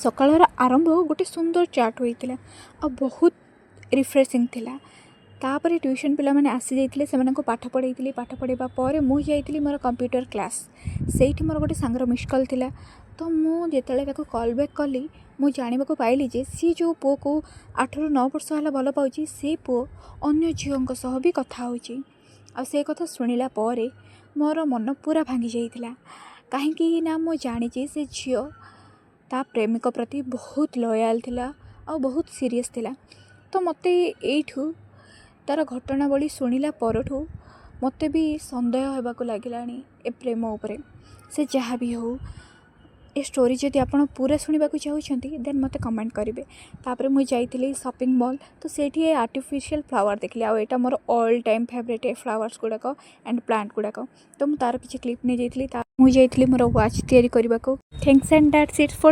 ସକାଳର ଆରମ୍ଭ ଗୋଟେ ସୁନ୍ଦର ଚାଟ୍ ହୋଇଥିଲା ଆଉ ବହୁତ ରିଫ୍ରେସିଂ ଥିଲା। ତାପରେ ଟ୍ୟୁସନ୍ ପିଲାମାନେ ଆସିଯାଇଥିଲେ, ସେମାନଙ୍କୁ ପାଠ ପଢ଼େଇଥିଲି। ପାଠ ପଢ଼େଇବା ପରେ ମୁଁ ଯାଇଥିଲି ମୋର କମ୍ପ୍ୟୁଟର କ୍ଲାସ୍। ସେଇଠି ମୋର ଗୋଟେ ସାଙ୍ଗର ମିସ୍ କଲ୍ ଥିଲା। ତ ମୁଁ ଯେତେବେଳେ ତାକୁ କଲ୍ ବ୍ୟାକ୍ କଲି, ମୁଁ ଜାଣିବାକୁ ପାଇଲି ଯେ ସିଏ ଯେଉଁ ପୁଅକୁ 8ରୁ 9 ବର୍ଷ ହେଲା ଭଲ ପାଉଛି, ସେ ପୁଅ ଅନ୍ୟ ଝିଅଙ୍କ ସହ ବି କଥା ହେଉଛି। ଆଉ ସେ କଥା ଶୁଣିଲା ପରେ ମୋର ମନ ପୁରା ଭାଙ୍ଗି ଯାଇଥିଲା, କାହିଁକି ନା ମୁଁ ଜାଣିଛି ସେ ଝିଅ ତା ପ୍ରେମିକ ପ୍ରତି ବହୁତ ଲୟାଲ୍ ଥିଲା ଆଉ ବହୁତ ସିରିୟସ୍ ଥିଲା। ତ ମୋତେ ଏଇଠୁ ତା'ର ଘଟଣାବଳୀ ଶୁଣିଲା ପରଠୁ ମୋତେ ବି ସନ୍ଦେହ ହେବାକୁ ଲାଗିଲାଣି ଏ ପ୍ରେମ ଉପରେ। ସେ ଯାହା ବି ହେଉ, ଏ ଷ୍ଟୋରି ଯଦି ଆପଣ ପୁରା ଶୁଣିବାକୁ ଚାହୁଁଛନ୍ତି, ଦେନ୍ ମୋତେ କମେଣ୍ଟ କରିବେ। ତାପରେ ମୁଁ ଯାଇଥିଲି ସପିଂ ମଲ୍। ତ ସେଇଠି ଏ ଆର୍ଟିଫିସିଆଲ୍ ଫ୍ଲାୱାର୍ ଦେଖିଲି ଆଉ ଏଇଟା ମୋର ଅଲ୍ ଟାଇମ୍ ଫେଭରେଟ୍, ଏ ଫ୍ଲାୱାର୍ସ ଗୁଡ଼ାକ ଆଣ୍ଡ ପ୍ଲାଣ୍ଟ ଗୁଡ଼ାକ। ତ ମୁଁ ତା'ର କିଛି କ୍ଲିପ୍ ନେଇଯାଇଥିଲି। ତା ମୁଁ ଯାଇଥିଲି ମୋର ୱାଚ୍ ତିଆରି କରିବାକୁ। Thanks and that's it for